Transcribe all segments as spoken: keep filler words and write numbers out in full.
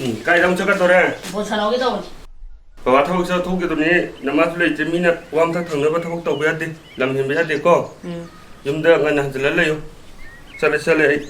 ꯎꯝ, ꯀꯥꯏꯗ ꯑꯃꯨꯛ ꯆꯠꯀꯗꯧꯔꯦ? ꯕꯣꯜ ꯁꯥꯟꯅꯍꯧꯒꯦ ꯇꯧꯕꯅꯤ꯫ ꯕꯕꯥ ꯊꯕꯛ ꯆꯠꯊꯣꯛꯈꯤꯗꯨꯅꯤ, ꯅꯃꯥꯁꯨ ꯂꯩꯇ꯭ꯔꯦ, ꯃꯤꯅ ꯋꯥ ꯃꯊꯛ ꯊꯪꯅꯕ ꯊꯕꯛ ꯇꯧꯕ ꯌꯥꯗꯦ, ꯂꯝ ꯍꯦꯟꯕ ꯌꯥꯗꯦꯀꯣ꯫ ꯎꯝ꯫ ꯌꯨꯝꯗ ꯉꯟꯅ ꯍꯟꯖꯤꯜꯂ ꯂꯩꯌꯨ꯫ ꯆꯠꯂꯦ, ꯆꯠꯂꯦ ꯑꯩ꯫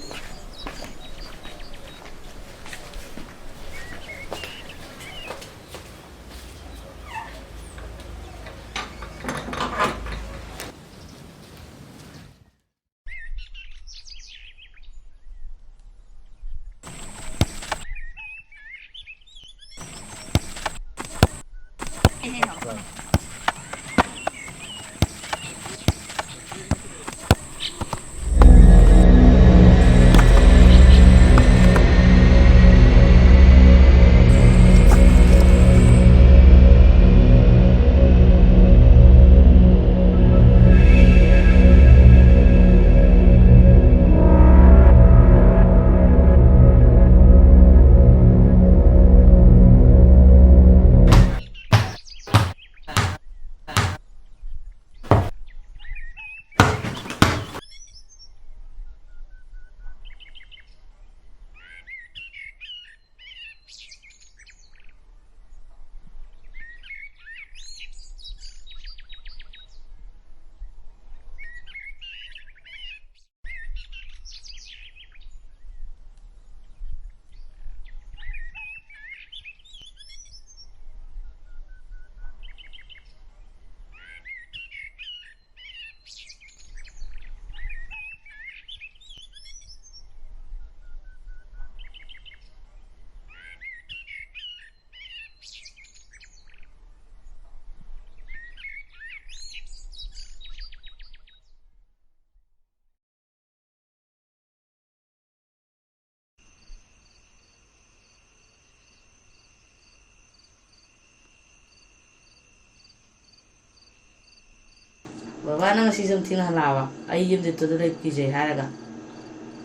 ꯕꯕꯥ, ꯅꯪ ꯉꯁꯤ ꯁꯨꯝ ꯊꯦꯡꯅ ꯍꯜꯂꯛꯑꯕ? ꯑꯩ ꯌꯨꯝꯗ ꯏꯇꯣꯝꯇ ꯂꯩ ꯀꯤꯖꯩ ꯍꯥꯏꯔꯒ꯫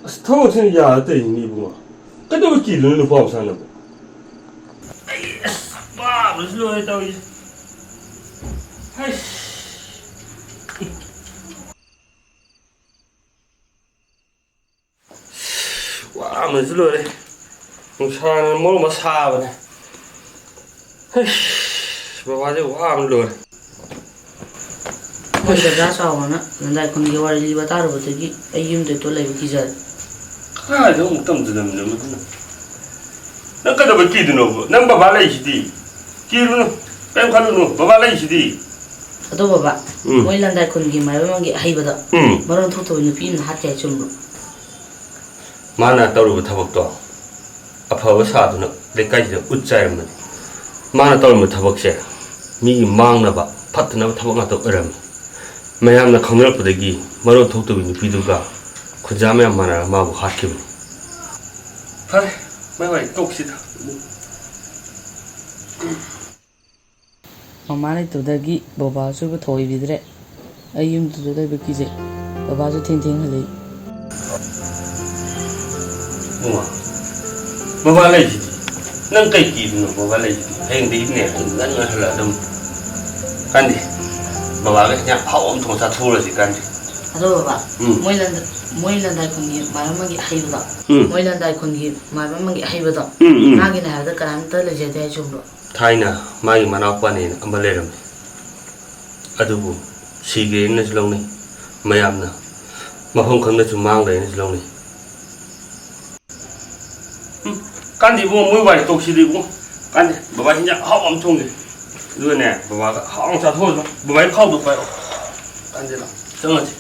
ꯑꯁ, ꯊꯕꯛꯁꯤꯅ ꯌꯥꯗ ꯇꯧꯔꯤꯅꯤ ꯏꯕꯨꯡꯉꯣ꯫ ꯀꯩꯗꯧꯕꯩ ꯀꯤꯗꯣꯏꯅꯣ ꯅꯨꯄꯥ ꯃꯆꯥꯅꯕꯨ? ꯑꯩ ꯑꯁ ꯋꯥꯕꯅꯁꯨ ꯂꯣꯏꯔꯦ ꯇꯧꯔꯤꯁꯦ꯫ ꯍꯩꯁ꯫ ꯋꯥꯕꯅꯁꯨ ꯂꯣꯏꯔꯦ꯫ ꯅꯨꯡꯁꯥꯅ ꯃꯔꯣꯟ ꯑꯃ ꯁꯥꯕꯅꯦ꯫ ꯍꯩꯁ, ꯕꯕꯥꯁꯦ ꯋꯥꯕꯅ ꯂꯣꯏꯔꯦ꯫ ꯃꯣꯏ ꯗꯗꯥ ꯆꯥꯎꯕꯅ ꯂꯟꯗꯥꯏ ꯈꯨꯟꯒꯤ ꯋꯥꯔꯤ ꯂꯤꯕ ꯇꯥꯔꯨꯕꯗꯒꯤ ꯑꯩ ꯌꯨꯝꯗ ꯏꯇꯣꯝ ꯂꯩꯕ ꯀꯤꯖꯔꯦ꯫ ꯀꯗꯥꯏꯗ ꯑꯃꯨꯛ ꯇꯝꯗꯅ ꯅꯪ ꯀꯩꯗꯧꯕꯩ ꯀꯤꯗꯣꯏꯅꯣꯕ? ꯅꯪ ꯕꯕꯥ ꯂꯩꯁꯤꯗꯤ꯫ ꯀꯤꯔꯨꯅꯨ, ꯀꯩꯝ ꯈꯜꯂꯨꯅꯨ, ꯕꯕꯥ ꯂꯩꯁꯤꯗꯤ꯫ ꯑꯗꯣ ꯕꯕꯥ, ꯎꯝ꯫ ꯃꯣꯏ ꯂꯟꯗꯥꯏ ꯈꯨꯟꯒꯤ ꯃꯥꯏꯕ ꯑꯃꯒꯤ ꯑꯍꯩꯕꯗꯣ ꯎꯝ꯫ ꯃꯔꯣꯟ ꯊꯣꯛꯇꯕ ꯅꯨꯄꯤ ꯑꯃꯅ ꯍꯥꯠꯈꯤ ꯍꯥꯏ ꯆꯨꯝꯕ꯭ꯔꯣ? ꯃꯥꯅ ꯇꯧꯔꯨꯕ ꯊꯕꯛꯇꯣ ꯑꯐꯕ ꯁꯥꯗꯨꯅ ꯂꯩꯀꯥꯏꯁꯤꯗ ꯎꯠ ꯆꯥꯏꯔꯝꯕꯅꯤ꯫ ꯃꯥꯅ ꯇꯧꯔꯝꯕ ꯊꯕꯛꯁꯦ ꯃꯤꯒꯤ ꯃꯥꯡꯅꯕ, ꯐꯠꯇꯅꯕ ꯊꯕꯛ ꯉꯥꯛꯇ ꯑꯣꯏꯔꯝꯃꯤ꯫ ꯃꯌꯥꯝꯅ ꯈꯪꯅꯔꯛꯄꯗꯒꯤ ꯃꯔꯣꯟ ꯊꯣꯛꯇꯕꯤ ꯅꯨꯄꯤꯗꯨꯒ ꯈꯨꯟꯖꯥ ꯃꯌꯥꯝ ꯃꯥꯟꯅꯔꯒ ꯃꯥꯕꯨ ꯍꯥꯠꯈꯤꯕꯅꯤ꯫ ꯐꯔꯦ, ꯃꯥꯏ ꯋꯥꯔꯤ ꯇꯣꯛꯁꯤꯗ꯫ ꯃꯃꯥ ꯂꯩꯇꯕꯗꯒꯤ ꯕꯕꯥꯁꯨ ꯊꯑꯣꯏꯕꯤꯗ꯭ꯔꯦ꯫ ꯑꯩ ꯌꯨꯝꯗꯨꯗ ꯂꯩꯕ ꯀꯤꯖꯩ꯫ ꯕꯕꯥꯁꯨ ꯊꯦꯡ ꯊꯦꯡ ꯍꯜꯂꯛꯏ꯫ ꯏꯕꯨꯡꯉꯣ, ꯕꯕꯥ ꯂꯩꯁꯤꯗꯤ꯫ ꯅꯪ ꯀꯩ ꯀꯤꯗꯣꯏꯅꯣ? ꯕꯕꯥ ꯂꯩꯁꯤꯗꯤ꯫ ꯍꯌꯦꯡꯗꯒꯤꯅꯦ ꯑꯩ ꯉꯟꯅ ꯍꯜꯂꯛꯑꯗꯝꯅꯤ꯫ ꯀꯥꯟꯗꯦ, ꯕꯕꯥꯒ ꯍꯤꯟꯖꯥꯡ ꯑꯍꯥꯎꯕ ꯑꯃ ꯊꯣꯡꯉ ꯆꯥꯊꯣꯛꯎꯔꯁꯤ ꯀꯥꯟꯗꯦ꯫ ꯑꯗꯣ ꯕꯕꯥ, ꯎꯝ꯫ ꯃꯣꯏ ꯂꯟꯗ-, ꯃꯣꯏ ꯂꯟꯗꯥꯏ ꯈꯨꯟꯒꯤ ꯃꯥꯏꯕ ꯑꯃꯒꯤ ꯑꯍꯩꯕꯗꯣ, ꯎꯝ꯫ ꯃꯣꯏ ꯂꯟꯗꯥꯏ ꯈꯨꯟꯒꯤ ꯃꯥꯏꯕ ꯑꯃꯒꯤ ꯑꯍꯩꯕꯗꯣ, ꯎꯝ, ꯎꯝ꯫ ꯃꯥꯒꯤꯅꯦ ꯍꯥꯏꯕꯗ ꯀꯅꯥꯝꯇ ꯂꯩꯖꯗꯦ ꯍꯥꯏ ꯆꯨꯝꯕ꯭ꯔꯣ? ꯊꯥꯏꯅ ꯃꯥꯒꯤ ꯃꯅꯥꯎꯄꯥꯅꯦꯅ ꯑꯃ ꯂꯩꯔꯝꯃꯤ꯫ ꯑꯗꯨꯕꯨ ꯁꯤꯈ꯭ꯔꯦꯅꯁꯨ ꯂꯧꯅꯩ꯫ ꯃꯌꯥꯝꯅ ꯃꯐꯝ ꯈꯪꯗꯁꯨ ꯃꯥꯡꯈ꯭ꯔꯦꯅꯁꯨ ꯂꯧꯅꯩ꯫ ꯎꯝ, ꯀꯥꯟꯗꯦ ꯏꯕꯨꯡꯉꯣ, ꯃꯣꯏ ꯋꯥꯔꯤ ꯇꯣꯛꯁꯤꯗ ꯏꯕꯨꯡꯉꯣ꯫ ꯀꯥꯟꯗꯦ, ꯕꯕꯥ ꯍꯤꯟꯖꯥꯡ ꯑꯍꯥꯎꯕ ꯑꯃ ꯊꯣꯡꯒꯦ꯫ ꯑꯗꯨꯒꯅꯦ, ꯕꯕꯥꯒ ꯍꯥꯎꯅ ꯆꯥꯊꯣꯛꯑꯁꯤ꯫ ꯕꯕꯥꯒꯤ ꯈꯥꯎꯗꯣ ꯄꯥꯏꯔꯛꯑꯣ꯫ ꯀꯥꯟꯗꯦ, ꯂꯥꯛꯑꯣ, ꯆꯪꯉꯁꯤ꯫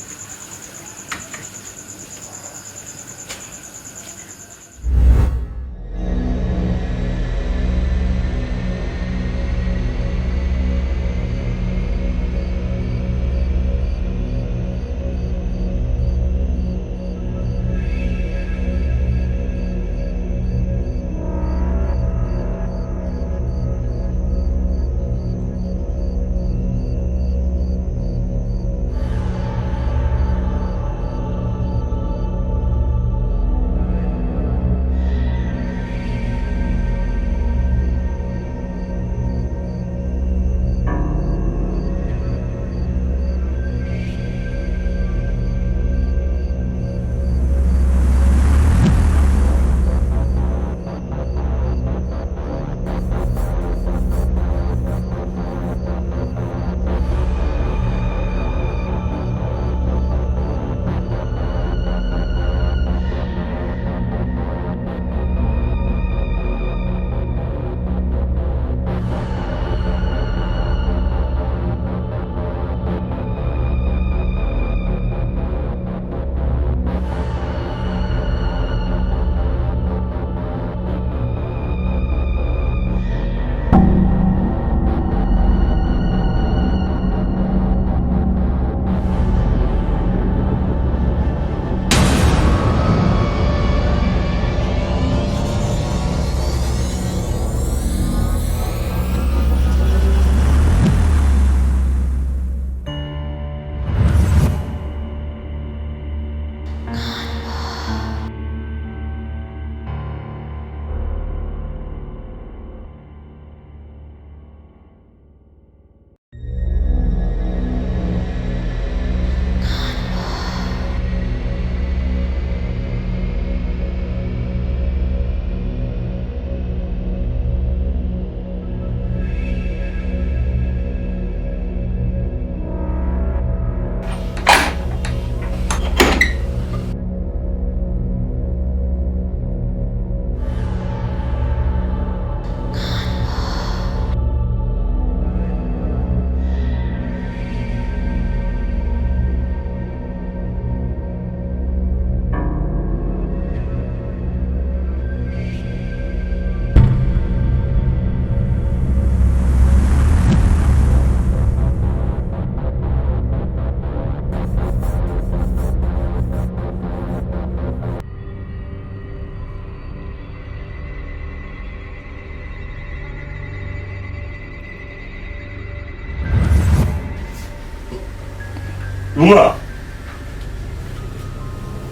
ꯏꯕꯨꯡꯉꯣ!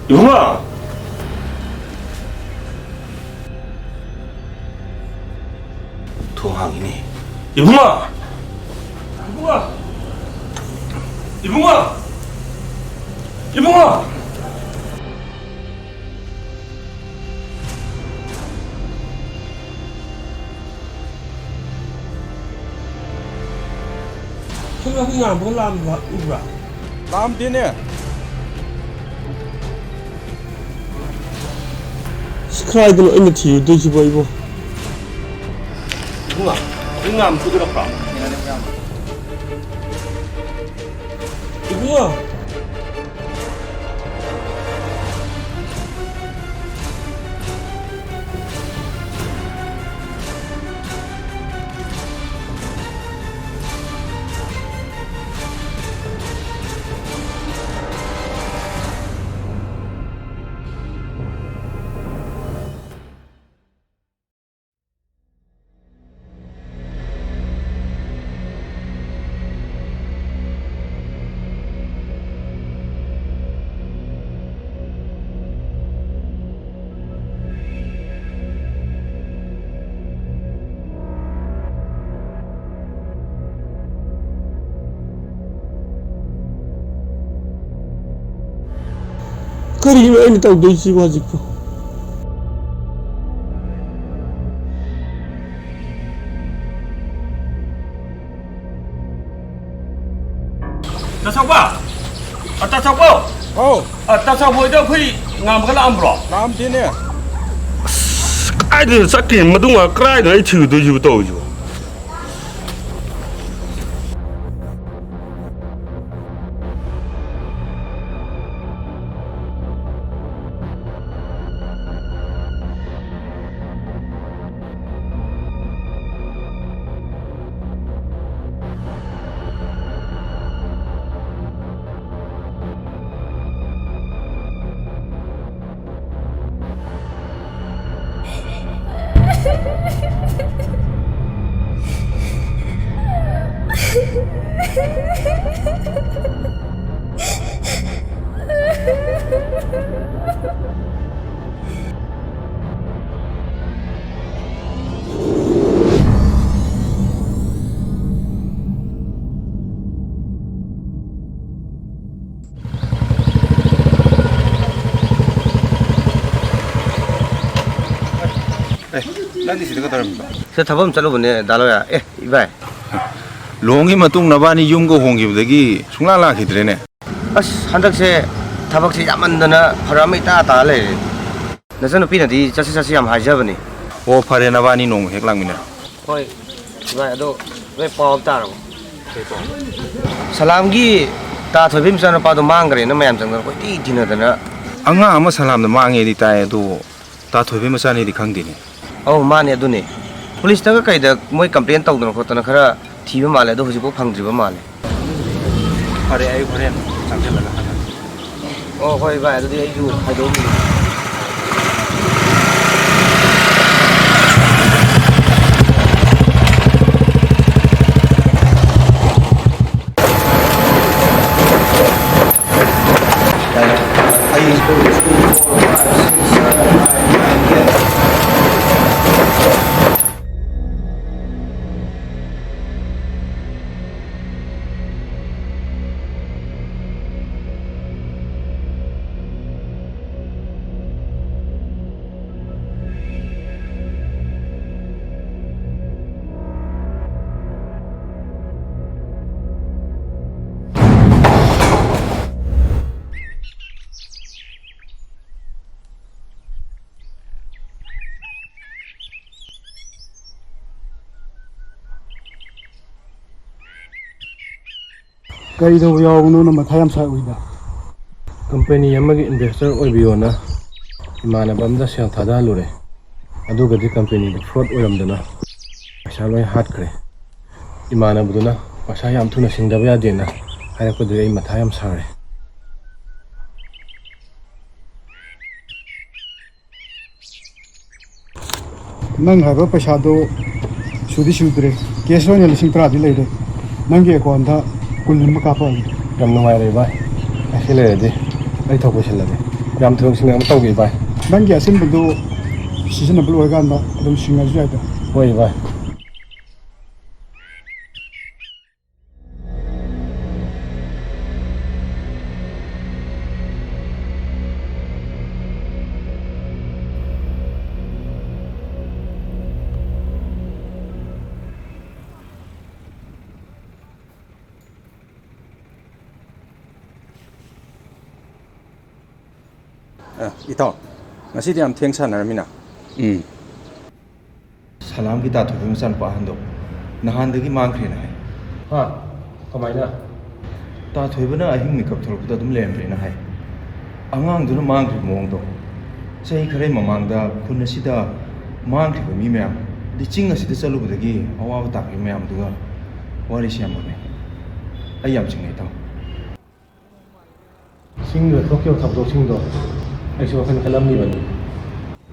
ꯏꯕꯨꯡꯉꯣ! ꯊꯣꯡ ꯍꯥꯡꯉꯤꯅꯦ꯫ ꯏꯕꯨꯡꯉꯣ! ꯏꯕꯨꯡꯉꯣ! ꯏꯕꯨꯡꯉꯣ! ꯏꯕꯨꯡꯉꯣ! ꯁꯣꯝꯗ ꯑꯩꯈꯣꯏ ꯉꯥꯟꯕꯒ ꯂꯥꯛꯑꯝꯕ ꯎꯕ꯭ꯔꯥ? ꯂꯥꯛꯑꯝꯗꯦꯅꯦ꯫ ꯑꯁ, ꯀꯗꯥꯏꯗꯅꯣ ꯑꯩꯅ ꯊꯤꯔꯨꯗꯣꯏꯁꯤꯕꯣ ꯑꯩꯕꯣ? ꯏꯕꯨꯡꯉꯣ, ꯑꯩ ꯉꯥꯟꯕꯗꯨ ꯎꯔꯛꯄ꯭ꯔꯣ? ꯏꯕꯨꯡꯉꯣ! ꯀꯔꯤꯅꯣ ꯑꯩꯅ ꯇꯧꯗꯣꯏꯁꯤꯕꯣ ꯍꯧꯖꯤꯛꯄꯨ? ꯇꯥ ꯆꯥꯎꯕ! ꯑ, ꯇꯥ ꯆꯥꯎꯕ! ꯍꯥꯎ꯫ ꯑ, ꯇꯥ ꯆꯥꯎꯕ ꯍꯣꯏꯗ ꯑꯩꯈꯣꯏ ꯉꯥꯟꯕꯒ ꯂꯥꯛꯑꯝꯕ꯭ꯔꯣ? ꯂꯥꯛꯑꯝꯗꯦꯅꯦ꯫ ꯑꯁ, ꯀꯥꯏꯗꯅꯣ ꯆꯠꯈ꯭ꯔꯤꯅꯣ? ꯃꯗꯨ ꯉꯥꯛ ꯀꯗꯥꯏꯗꯅꯣ ꯑꯩ ꯊꯤꯔꯨꯗꯣꯏꯁꯤꯕꯨ ꯇꯧꯔꯤꯁꯤꯕꯣ? ꯅꯪꯗꯤ ꯁꯤꯗ ꯀꯩꯗꯧꯔꯝꯃꯤꯕ? ꯁꯤꯗ ꯊꯕꯛ ꯑꯃ ꯆꯠꯂꯨꯕꯅꯦ, ꯗꯥ ꯂꯣꯌꯥ꯫ ꯑꯦ, ꯏꯕꯥꯏ꯫ ꯂꯨꯍꯣꯡꯉꯤ ꯃꯇꯨꯡ ꯅꯕꯥꯅꯤ ꯌꯨꯝꯒ ꯍꯣꯡꯈꯤꯕꯗꯒꯤ ꯁꯨꯡꯂꯥꯛ ꯂꯥꯛꯈꯤꯗ꯭ꯔꯦꯅꯦ꯫ ꯑꯁ, ꯍꯟꯗꯛꯁꯦ ꯊꯕꯛꯁꯦ ꯌꯥꯝꯃꯟꯗꯅ ꯐꯔꯛ ꯑꯃ ꯏꯇꯥ ꯇꯥ ꯂꯩꯔꯦ꯫ ꯅꯆꯟꯅꯨꯄꯤꯅꯗꯤ ꯆꯠꯁꯤ ꯆꯠꯁꯤ ꯌꯥꯝ ꯍꯥꯏꯖꯕꯅꯦ꯫ ꯑꯣ, ꯐꯔꯦ, ꯅꯕꯥꯅꯤ ꯅꯣꯡꯃ ꯍꯦꯛ ꯂꯥꯛꯃꯤꯟꯅꯔꯣ꯫ ꯍꯣꯏ, ꯏꯕꯥꯏ, ꯑꯗꯣ ꯅꯣꯏ ꯄꯥꯎ ꯑꯃ ꯇꯥꯔꯕꯣ? ꯀꯩ ꯄꯥꯎ? ꯁꯂꯥꯝꯒꯤ ꯇꯥ ꯊꯣꯏꯕꯤ ꯃꯆꯥꯅꯨꯄꯥꯗꯣ ꯃꯥꯡꯈ꯭ꯔꯦꯅ ꯃꯌꯥꯝ ꯆꯪꯗꯅ ꯀꯣꯏꯊꯤ ꯊꯤꯅꯗꯅ꯫ ꯑꯉꯥꯡ ꯑꯃ ꯁꯂꯥꯝꯗ ꯃꯥꯡꯉꯦꯗꯤ ꯇꯥꯏ, ꯑꯗꯣ ꯇꯥ ꯊꯣꯏꯕꯤ ꯃꯆꯥꯅꯤꯗꯤ ꯈꯪꯗꯦꯅꯦ꯫ ꯑꯧ, ꯃꯥꯅꯦ, ꯑꯗꯨꯅꯦ꯫ ꯄꯨꯂꯤꯁꯇꯒ ꯀꯩꯗ ꯃꯣꯏ ꯀꯝꯄ꯭ꯂꯦꯟ ꯇꯧꯗꯅ ꯈꯣꯠꯇꯅ ꯈꯔ ꯊꯤꯕ ꯃꯥꯜꯂꯦ, ꯑꯗꯣ ꯍꯧꯖꯤꯛꯐꯥꯎ ꯐꯪꯗ꯭ꯔꯤꯕ ꯃꯥꯜꯂꯦ꯫ ꯐꯔꯦ, ꯑꯩ ꯍꯣꯔꯦꯟ ꯆꯪꯁꯤꯜꯂꯒ ꯍꯪꯉꯒꯦ꯫ ꯑꯣ, ꯍꯣꯏ ꯚꯥꯏ, ꯑꯗꯨꯗꯤ ꯑꯩꯁꯨ ꯍꯥꯏꯗꯣꯛꯑꯝꯒꯦ꯫ ꯀꯩꯗꯧꯕ ꯌꯥꯎꯕꯅꯣꯅ ꯃꯊꯥ ꯌꯥꯝ ꯁꯥꯏ ꯎꯏꯗ꯫ ꯀꯝꯄꯦꯅꯤ ꯑꯃꯒꯤ ꯏꯟꯚꯦꯁꯇꯔ ꯑꯣꯏꯕꯤꯌꯣꯅ ꯏꯃꯥꯟꯅꯕ ꯑꯃꯗ ꯁꯦꯜ ꯊꯥꯗꯍꯜꯂꯨꯔꯦ꯫ ꯑꯗꯨꯒꯗꯤ ꯀꯝꯄꯦꯅꯤꯗꯨ ꯐ꯭ꯔꯣꯗ ꯑꯣꯏꯔꯝꯗꯅ ꯄꯩꯁꯥ ꯂꯣꯏ ꯍꯥꯠꯈ꯭ꯔꯦ꯫ ꯏꯃꯥꯟꯅꯕꯗꯨꯅ ꯄꯩꯁꯥ ꯌꯥꯝ ꯊꯨꯅ ꯁꯤꯡꯗꯕ ꯌꯥꯗꯦꯅ ꯍꯥꯏꯔꯛꯄꯗꯨꯗꯤ ꯑꯩ ꯃꯊꯥ ꯌꯥꯝ ꯁꯥꯔꯦ꯫ ꯅꯪ ꯍꯥꯏꯕ ꯄꯩꯁꯥꯗꯣ ꯁꯨꯗꯤ ꯁꯨꯗ꯭ꯔꯦ꯫ ꯀꯦꯁ ꯑꯣꯏꯅ ꯂꯤꯁꯤꯡ ꯇꯔꯥꯗꯤ ꯂꯩꯔꯦ꯫ ꯅꯪꯒꯤ ꯑꯦꯀꯥꯎꯟꯗ ꯀꯨꯟ ꯑꯃ ꯀꯥꯞꯄꯛꯑꯒꯦ꯫ ꯌꯥꯝ ꯅꯨꯡꯉꯥꯏꯔꯦ ꯚꯥꯏ꯫ ꯑꯁꯤ ꯂꯩꯔꯗꯤ ꯑꯩ ꯊꯣꯛꯄ ꯁꯤꯜꯂꯒꯦ꯫ ꯌꯥꯝ ꯊꯨꯅ ꯁꯤꯡꯅꯕ ꯇꯧꯒꯦ ꯚꯥꯏ꯫ ꯅꯪꯒꯤ ꯑꯁꯤꯟꯕꯗꯨ ꯁꯤꯖꯤꯟꯅꯕ ꯂꯣꯏꯔꯀꯥꯟꯗ ꯑꯗꯨꯝ ꯁꯤꯡꯉꯁꯨ ꯌꯥꯏꯗ꯫ ꯍꯣꯏ ꯚꯥꯏ꯫ ꯑ, ꯏꯇꯥꯎ, ꯉꯁꯤꯗꯤ ꯌꯥꯝ ꯊꯦꯡ ꯁꯥꯟꯅꯔꯝꯃꯤꯅ꯫ ꯎꯝ꯫ ꯁꯂꯥꯝꯒꯤ ꯇꯥ ꯊꯣꯏꯕꯒꯤ ꯃꯆꯥꯅꯨꯄꯥ ꯑꯍꯟꯗꯣ ꯅꯍꯥꯟꯗꯒꯤ ꯃꯥꯡꯈ꯭ꯔꯦꯅ ꯍꯥꯏ꯫ ꯍꯥ? ꯀꯃꯥꯏꯅ? ꯇꯥ ꯊꯣꯏꯕꯅ ꯑꯍꯤꯡ ꯃꯤꯀꯞ ꯊꯣꯛꯂꯛꯄꯗ ꯑꯗꯨꯝ ꯂꯩꯔꯝꯗ꯭ꯔꯦꯅ ꯍꯥꯏ꯫ ꯑꯉꯥꯡꯗꯨꯅ ꯃꯥꯡꯈ꯭ꯔꯤꯕ ꯃꯑꯣꯡꯗꯣ ꯆꯍꯤ ꯈꯔꯒꯤ ꯃꯃꯥꯡꯗ ꯈꯨꯟ ꯑꯁꯤꯗ ꯃꯥꯡꯈ꯭ꯔꯤꯕ ꯃꯤ ꯃꯌꯥꯝ, ꯑꯗꯩ ꯆꯤꯡ ꯑꯁꯤꯗ ꯆꯠꯂꯨꯕꯗꯒꯤ ꯑꯋꯥꯕ ꯇꯥꯈꯤꯕ ꯃꯌꯥꯝꯗꯨꯒ ꯋꯥꯔꯤꯁꯤ ꯌꯥꯝ ꯃꯥꯟꯅꯩ꯫ ꯑꯩ ꯌꯥꯝ ꯆꯤꯡꯅꯩ, ꯏꯇꯥꯎ꯫ ꯆꯤꯡꯗ ꯊꯣꯛꯈꯤꯕ ꯊꯧꯗꯣꯛꯁꯤꯡꯗꯣ ꯑꯩꯁꯨ ꯋꯥꯈꯜ ꯈꯜꯂꯝꯃꯤꯕꯅꯤ꯫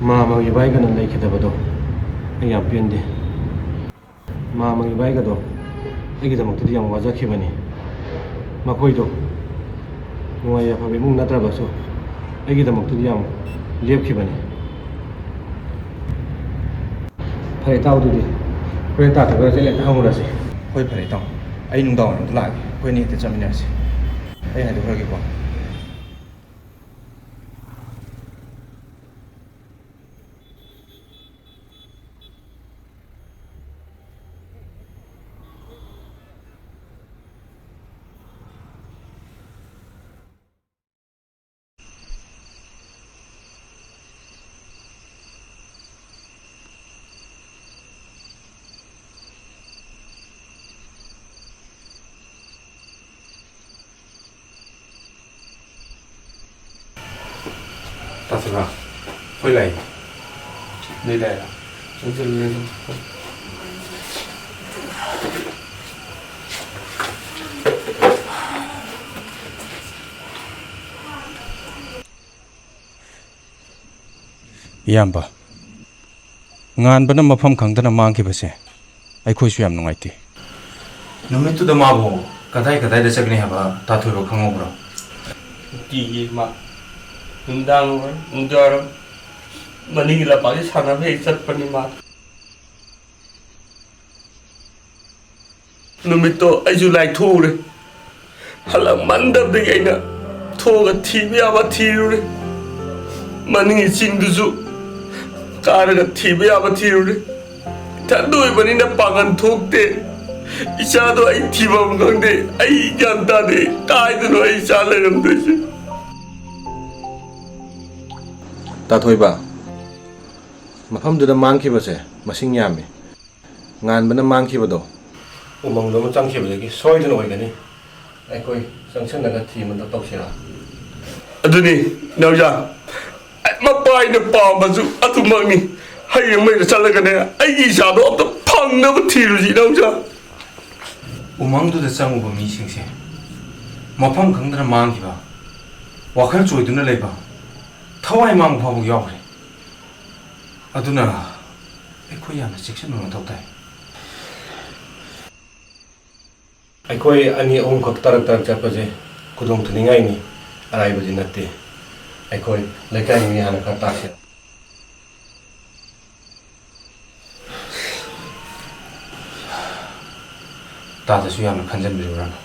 ꯃꯥꯃꯒꯤ ꯏꯕꯥꯏꯒꯅ ꯂꯩꯈꯤꯗꯕꯗꯣ ꯑꯩ ꯌꯥꯝ ꯄꯦꯟꯗꯦ꯫ ꯃꯥꯃꯒꯤ ꯏꯕꯥꯏꯒꯗꯣ ꯑꯩꯒꯤꯗꯃꯛꯇꯗꯤ ꯌꯥꯝ ꯋꯥꯖꯈꯤꯕꯅꯤ꯫ ꯃꯈꯣꯏꯗꯣ ꯅꯨꯡꯉꯥꯏ ꯌꯥꯏꯐꯕ ꯏꯃꯨꯡ ꯅꯠꯇ꯭ꯔꯕꯁꯨ ꯑꯩꯒꯤꯗꯃꯛꯇꯗꯤ ꯌꯥꯝ ꯂꯦꯞꯈꯤꯕꯅꯤ꯫ ꯐꯔꯦ, ꯏꯇꯥꯎ, ꯑꯗꯨꯗꯤ ꯍꯣꯔꯦꯟ ꯇꯥꯊꯣꯛꯈ꯭ꯔꯁꯤ, ꯍꯦꯛꯇ ꯍꯧꯔꯁꯤ꯫ ꯍꯣꯏ, ꯐꯔꯦ, ꯏꯇꯥꯎ꯫ ꯑꯩ ꯅꯨꯡꯗꯥꯡ ꯋꯥꯏꯔꯝꯗ ꯂꯥꯛꯑꯒꯦ, ꯑꯩꯈꯣꯏ ꯑꯅꯤ ꯍꯦꯛꯇ ꯆꯠꯃꯤꯟꯅꯔꯁꯤ꯫ ꯑꯩ ꯍꯥꯏꯗꯣꯛꯈ꯭ꯔꯒꯦꯀꯣ꯫ ꯇꯥꯊꯣꯏꯕ, ꯑꯩꯈꯣꯏ ꯂꯥꯛꯏ꯫ ꯅꯣꯏ ꯂꯥꯛꯏꯔꯣ? ꯆꯪꯁꯤꯜꯂꯨ, ꯆꯪꯁꯤꯜꯂꯨ꯫ ꯏꯌꯥꯝꯕ, ꯉꯥꯟꯕꯅ ꯃꯐꯝ ꯈꯪꯗꯅ ꯃꯥꯡꯈꯤꯕꯁꯦ ꯑꯩꯈꯣꯏꯁꯨ ꯌꯥꯝ ꯅꯨꯡꯉꯥꯏꯇꯦ꯫ ꯅꯨꯃꯤꯠꯇꯨꯗ ꯃꯥꯕꯨ ꯀꯗꯥꯏ ꯀꯗꯥꯏꯗ ꯆꯠꯀꯅꯤ ꯍꯥꯏꯕ ꯇꯥꯊꯣꯏꯕ ꯈꯪꯍꯧꯕ꯭ꯔꯣ? ꯅꯨꯡꯇꯤꯒꯤ ꯃꯥ ꯅꯨꯡꯗꯥꯡ ꯑꯣꯏ, ꯅꯨꯡꯗꯥꯡꯋꯥꯏꯔꯝ ꯃꯅꯤꯡꯒꯤ ꯂꯝꯄꯥꯛꯇ ꯁꯥꯟꯅꯕ ꯍꯦꯛ ꯆꯠꯄꯅꯤ ꯃꯥ꯫ ꯅꯨꯃꯤꯠꯇꯣ ꯑꯩꯁꯨ ꯂꯥꯏꯊꯣꯛꯎꯔꯦ꯫ ꯍꯜꯂꯛꯃꯟꯗꯕꯗꯒꯤ ꯑꯩꯅ ꯊꯣꯛꯑꯒ ꯊꯤꯕ ꯌꯥꯕ ꯊꯤꯔꯨꯔꯦ꯫ ꯃꯅꯤꯡꯒꯤ ꯆꯤꯡꯗꯨꯁꯨ ꯀꯥꯔꯒ ꯊꯤꯕ ꯌꯥꯕ ꯊꯤꯔꯨꯔꯦ꯫ ꯏꯊꯟꯗ ꯑꯣꯏꯕꯅꯤꯅ ꯄꯥꯡꯒꯜ ꯊꯣꯛꯇꯦ꯫ ꯏꯆꯥꯗꯣ ꯑꯩ ꯊꯤꯐꯝ ꯈꯪꯗꯦ꯫ ꯑꯩ ꯒ꯭ꯌꯥꯟ ꯇꯥꯗꯦ꯫ ꯀꯥꯏꯗꯅꯣ ꯑꯩ ꯏꯆꯥ ꯂꯩꯔꯝꯗꯣꯏꯁꯦ? ꯇꯥꯊꯣꯏꯕ, ꯃꯐꯝꯗꯨꯗ ꯃꯥꯡꯈꯤꯕꯁꯦ ꯃꯁꯤꯡ ꯌꯥꯝꯃꯤ꯫ ꯉꯥꯟꯕꯅ ꯃꯥꯡꯈꯤꯕꯗꯣ ꯎꯃꯪꯗꯨ ꯑꯃ ꯆꯪꯈꯤꯕꯗꯒꯤ ꯁꯣꯏꯗꯅ ꯑꯣꯏꯒꯅꯤ꯫ ꯑꯩꯈꯣꯏ ꯆꯪꯁꯤꯟꯅꯒ ꯊꯤꯕꯗ ꯇꯧꯁꯤꯔꯥ? ꯑꯗꯨꯅꯤ, ꯏꯅꯥꯎꯆꯥ, ꯃꯄꯥ ꯑꯩꯅ ꯄꯥꯝꯕꯁꯨ ꯑꯗꯨꯃꯛꯅꯤ꯫ ꯍꯌꯦꯡ ꯃꯩꯗ ꯆꯠꯂꯒꯅꯦ, ꯑꯩꯒꯤ ꯏꯆꯥꯗꯣ ꯑꯝꯇ ꯐꯪꯅꯕ ꯊꯤꯔꯨꯁꯤ, ꯏꯅꯥꯎꯆꯥ꯫ ꯎꯃꯪꯗꯨꯗ ꯆꯪꯉꯨꯕ ꯃꯤꯁꯤꯡꯁꯦ ꯃꯐꯝ ꯈꯪꯗꯅ ꯃꯥꯡꯈꯤꯕ, ꯋꯥꯈꯜ ꯆꯣꯏꯗꯨꯅ ꯂꯩꯕ, ꯊꯋꯥꯏ ꯃꯥꯡꯕ ꯐꯥꯎꯕ ꯌꯥꯎꯈ꯭ꯔꯦ꯫ ꯑꯗꯨꯅ ꯑꯩꯈꯣꯏ ꯌꯥꯝꯅ ꯆꯦꯛꯁꯤꯟꯕ ꯃꯊꯧ ꯇꯥꯏ꯫ ꯑꯩꯈꯣꯏ ꯑꯅꯤ ꯑꯍꯨꯝꯈꯛ ꯇꯔꯛ ꯇꯔꯛ ꯆꯠꯄꯁꯦ ꯈꯨꯗꯣꯡ ꯊꯤꯅꯤꯡꯉꯥꯏꯅꯤ, ꯑꯔꯥꯏꯕꯗꯤ ꯅꯠꯇꯦ꯫ ꯑꯩꯈꯣꯏ ꯂꯩꯀꯥꯏꯒꯤ ꯃꯤ ꯍꯥꯟꯅ ꯈꯔ ꯇꯥꯛꯁꯤ꯫ ꯇꯥꯗꯁꯨ ꯌꯥꯝꯅ ꯈꯟꯖꯟꯕꯤꯔꯨꯔꯅꯨ꯫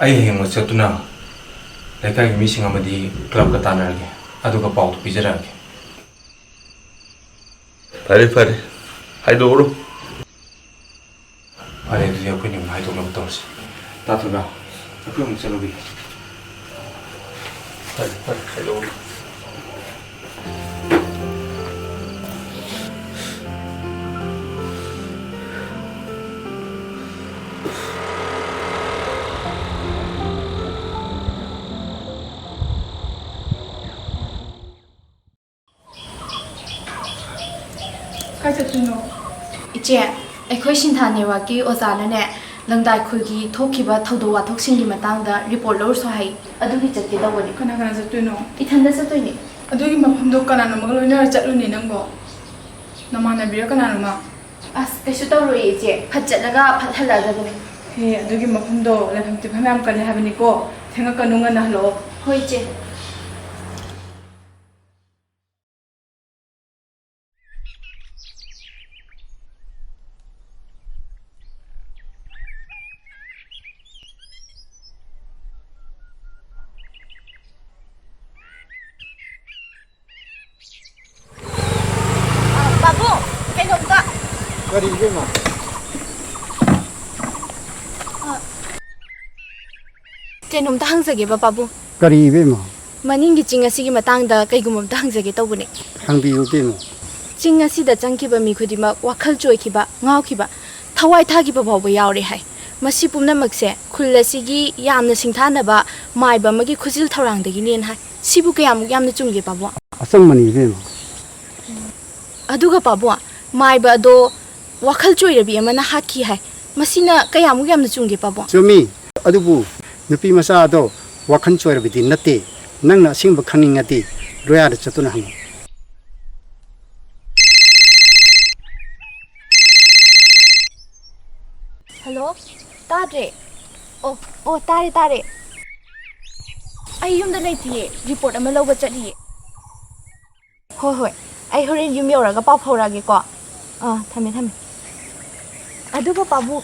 ꯑꯩ ꯍꯌꯦꯡꯃꯛ ꯆꯠꯇꯨꯅ ꯂꯩꯀꯥꯏꯒꯤ ꯃꯤꯁꯤꯡ ꯑꯃꯗꯤ ꯀ꯭ꯂꯕꯀ ꯇꯥꯟꯅꯔꯒꯦ, ꯑꯗꯨꯒ ꯄꯥꯎꯗꯨ ꯄꯤꯖꯔꯛꯑꯒꯦ꯫ ꯐꯔꯦ, ꯐꯔꯦ, ꯍꯥꯏꯗꯣꯛꯎꯔꯣ꯫ ꯐꯔꯦ, ꯑꯗꯨꯗꯤ ꯑꯩꯈꯣꯏꯅꯤ ꯑꯃꯨꯛ ꯍꯥꯏꯗꯣꯛꯅꯕ ꯇꯧꯔꯁꯤ꯫ ꯇꯥꯊꯣꯏꯕ, ꯑꯩꯈꯣꯏ ꯑꯃꯨꯛ ꯆꯠꯂꯨꯈꯤꯒꯦ꯫ ꯐꯔꯦ, ꯐꯔꯦ, ꯍꯥꯏꯗꯣꯛꯎꯔꯣ꯫ ꯀꯥꯏ ꯆꯠꯇꯣꯏꯅꯣ? ꯏꯆꯦ, ꯑꯩꯈꯣꯏ ꯁꯤꯟꯊꯥ ꯅꯦꯠꯋꯥꯛꯀꯤ ꯑꯣꯖꯥꯅꯅꯦ, ꯂꯪꯗꯥꯏ ꯈꯨꯜꯒꯤ ꯊꯣꯛꯈꯤꯕ ꯊꯧꯗꯣꯛ ꯋꯥꯊꯣꯛꯁꯤꯡꯒꯤ ꯃꯇꯥꯡꯗ ꯔꯤꯄꯣꯔꯠ ꯂꯧꯔꯨꯁꯣ ꯍꯥꯏ꯫ ꯑꯗꯨꯒꯤ ꯆꯠꯀꯦ ꯇꯧꯕꯅꯤ꯫ ꯀꯅꯥ ꯀꯅꯥ ꯆꯠꯇꯣꯏꯅꯣ? ꯏꯊꯟꯗ ꯆꯠꯇꯣꯏꯅꯦ꯫ ꯑꯗꯨꯒꯤ ꯃꯐꯝꯗꯣ ꯀꯅꯥꯅꯣꯃꯒ ꯂꯣꯏꯅꯔ ꯆꯠꯂꯨꯅꯦ ꯅꯪꯕꯣ? ꯅꯃꯥꯟꯅꯕꯤꯔ ꯀꯅꯥꯅꯣꯃ? ꯑꯁ, ꯀꯩꯁꯨ ꯇꯧꯔꯣꯏꯌꯦ ꯏꯆꯦ꯫ ꯐꯠ ꯆꯠꯂꯒ ꯐꯠ ꯍꯜꯂꯛꯑꯗꯕꯅꯦ꯫ ꯍꯦ, ꯑꯗꯨꯒꯤ ꯃꯐꯝꯗꯣ ꯂꯥꯏꯐꯝ ꯇꯤꯟꯐꯝ ꯌꯥꯝ ꯀꯜꯂꯦ ꯍꯥꯏꯕꯅꯤꯀꯣ꯫ ꯊꯦꯡꯉꯛꯀꯅꯨ, ꯉꯟꯅ ꯍꯜꯂꯛꯑꯣ꯫ ꯍꯣꯏ ꯏꯆꯦ꯫ ꯑ, ꯄꯥꯕꯨꯡ, ꯀꯩꯅꯣꯝꯇ꯫ ꯀꯔꯤ ꯏꯕꯦꯝꯃ? ꯑ, ꯀꯩꯅꯣꯝꯇ ꯍꯪꯖꯒꯦꯕ, ꯄꯥꯕꯨꯡ꯫ ꯀꯔꯤ ꯏꯕꯦꯝꯃ? ꯃꯅꯤꯡꯒꯤ ꯆꯤꯡ ꯑꯁꯤꯒꯤ ꯃꯇꯥꯡꯗ ꯀꯩꯒꯨꯝꯕ ꯑꯝꯇ ꯍꯪꯖꯒꯦ ꯇꯧꯕꯅꯦ꯫ ꯍꯪꯕꯤꯌꯨ ꯏꯕꯦꯝꯃ꯫ ꯆꯤꯡ ꯑꯁꯤꯗ ꯆꯪꯈꯤꯕ ꯃꯤ ꯈꯨꯗꯤꯡꯃꯛ ꯋꯥꯈꯜ ꯆꯣꯏꯈꯤꯕ, ꯉꯥꯎꯈꯤꯕ, ꯊꯋꯥꯏ ꯊꯥꯈꯤꯕ ꯐꯥꯎꯕ ꯌꯥꯎꯔꯦ ꯍꯥꯏ꯫ ꯃꯁꯤ ꯄꯨꯝꯅꯃꯛꯁꯦ ꯈꯨꯜ ꯑꯁꯤꯒꯤ ꯌꯥꯝꯅ ꯁꯤꯡꯊꯥꯅꯕ ꯃꯥꯏꯕ ꯑꯃꯒꯤ ꯈꯨꯖꯤꯜ ꯊꯧꯔꯥꯡꯗꯒꯤꯅꯦꯅ ꯍꯥꯏ꯫ ꯁꯤꯕꯨ ꯀꯌꯥꯃꯨꯛ ꯌꯥꯝꯅ ꯆꯨꯝꯒꯦ, ꯄꯥꯕꯨꯡ? ꯑꯆꯨꯝꯕꯅꯤ ꯏꯕꯦꯝꯃ꯫ ꯑꯗꯨꯒ ꯄꯥꯕꯨꯡ, ꯃꯥꯏꯕ ꯑꯗꯣ ꯋꯥꯈꯜ ꯆꯣꯏꯔꯕꯤ ꯑꯃꯅ ꯍꯥꯠꯈꯤ ꯍꯥꯏ꯫ ꯃꯁꯤꯅ ꯀꯌꯥꯃꯨꯛ ꯌꯥꯝꯅ ꯆꯨꯝꯒꯦ, ꯄꯥꯕꯨꯡ? ꯆꯨꯝꯃꯤ꯫ ꯑꯗꯨꯕꯨ ꯅꯨꯄꯤ ꯃꯆꯥ ꯑꯗꯣ ꯋꯥꯈꯜ ꯆꯣꯏꯔꯕꯗꯤ ꯅꯠꯇꯦ꯫ ꯅꯪꯅ ꯑꯁꯦꯡꯕ ꯈꯪꯅꯤꯡꯉꯗꯤ ꯂꯣꯌꯥꯗ ꯆꯠꯇꯨꯅ ꯍꯪꯉꯨ꯫ ꯍꯜꯂꯣ, ꯇꯥꯗ꯭ꯔꯦ꯫ ꯑꯣ, ꯑꯣ, ꯇꯥꯔꯦ, ꯇꯥꯔꯦ꯫ ꯑꯩ ꯌꯨꯝꯗ ꯂꯩꯇꯤꯌꯦ, ꯔꯤꯄꯣꯔꯠ ꯑꯃ ꯂꯧꯕ ꯆꯠꯂꯤꯌꯦ꯫ ꯍꯣꯏ, ꯍꯣꯏ, ꯑꯩ ꯍꯣꯔꯦꯟ ꯌꯨꯝ ꯌꯧꯔꯒ ꯄꯥꯎ ꯐꯥꯎꯔꯛꯑꯒꯦꯀꯣ꯫ ꯑꯥ, ꯊꯝꯃꯦ, ꯊꯝꯃꯦ꯫ ꯑꯗꯨꯒ ꯄꯥꯕꯨꯡ,